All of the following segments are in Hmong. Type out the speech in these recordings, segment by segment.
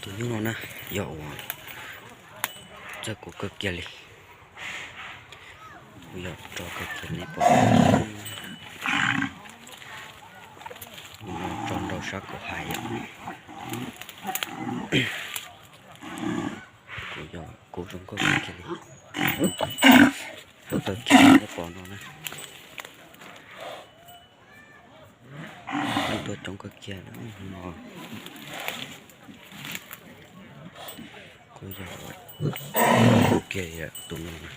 Tus nyuj no na, yog uas txawj kuv kawg kiag li, kuv yog rog kawg kiag li pom. Mus no tso nrau sab kaum hais yom. Kuv yog kuv zoo nkauj kawg kiag li, zoo kawg kiag li nej pom no na. Kuv tuaj coob kawg kiag no. Kuv yog kuv kiag tus no na.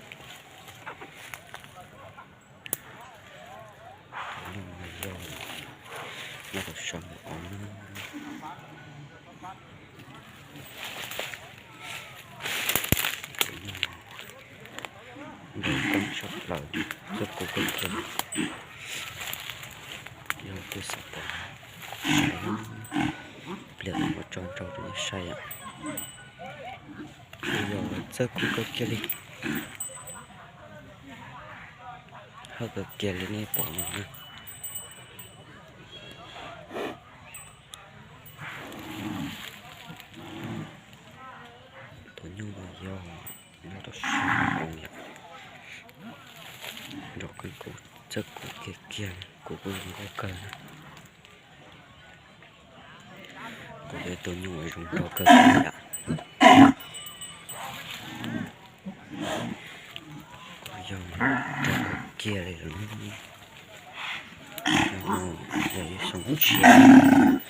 Tus no mas yog nyob rau sab nraud no. Tus no nraug koob tshaj plaws, txawj kuv kawg kiag. Yog leej twg xav pom, saib, pliag kuv muab tso nrau rau nej saib yom. Kuv yog txawj kuv kawg kiag li, hawj kawg kiag li nej pom no na. Tus nyuj no yog nyob rau sab nraud no yom. Nraug kawg, kuv txawj kuv kiag kiag, kuv kuj zoo nkauj kawg na. Kuv yog tus nyuj uas zoo nraug kawg kiag yom. Kuv yog nraug kawg kiag li lawm. Yog ib xyoo tshiab,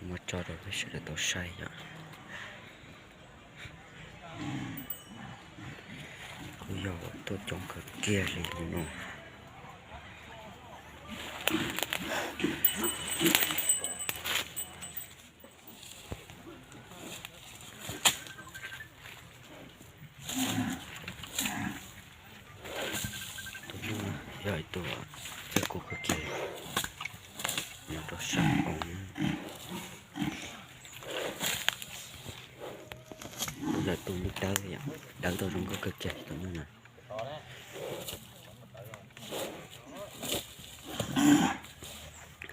muab tso rau peb sawv daws tau saib yom. Kuv yog tuaj coob kawg kiag li no. Tus no yog ib tug txawj kuv kawg kiag, nyob rau sab nraud. Kuv yog tus nyuj dawb, dawb tau zoo nkauj kawg kiag tus nyuj na.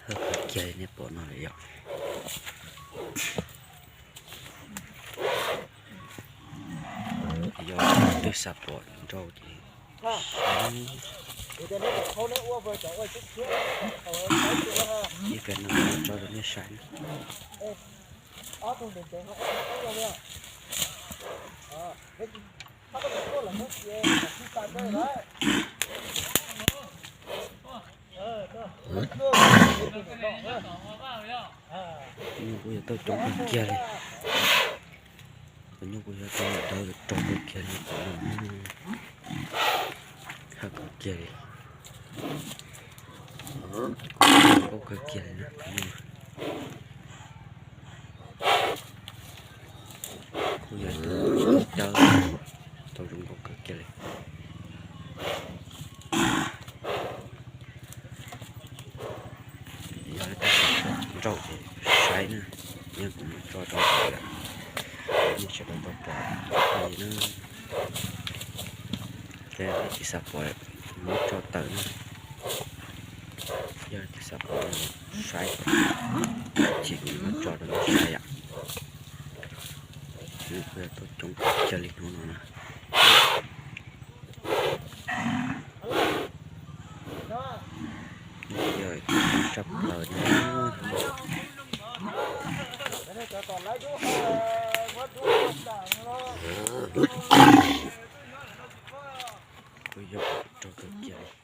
Hawj kawg kiag li nej pom no yom. Yog leej twg xav pom nrau ces ib pliag no tso rau nej saib na. Tus nyuj kuj yog tuaj coob kawg kiag li. Tus nyuj kuj yog tuaj dawb rog kawg kiag li, hawj kawg kiag li. Kuj zoo nkauj kawg kiag li na tus nyuj. Kuj yog tus dawb, tau zoo nkauj kawg kiag li. Yog leej twg nrau ces saib na, yog kuv muab tso rau nej sawv daws tau pom li na. Ces leej twg xav pom muab tso tawm na. Yog leej twg xav pom saib, ces kuv muab tso rau nej saib yom. Nws kuj yog tuaj coob kawg kiag li hnub no na. Yog tshaj plaws li. Kuj yog rog kawg kiag li.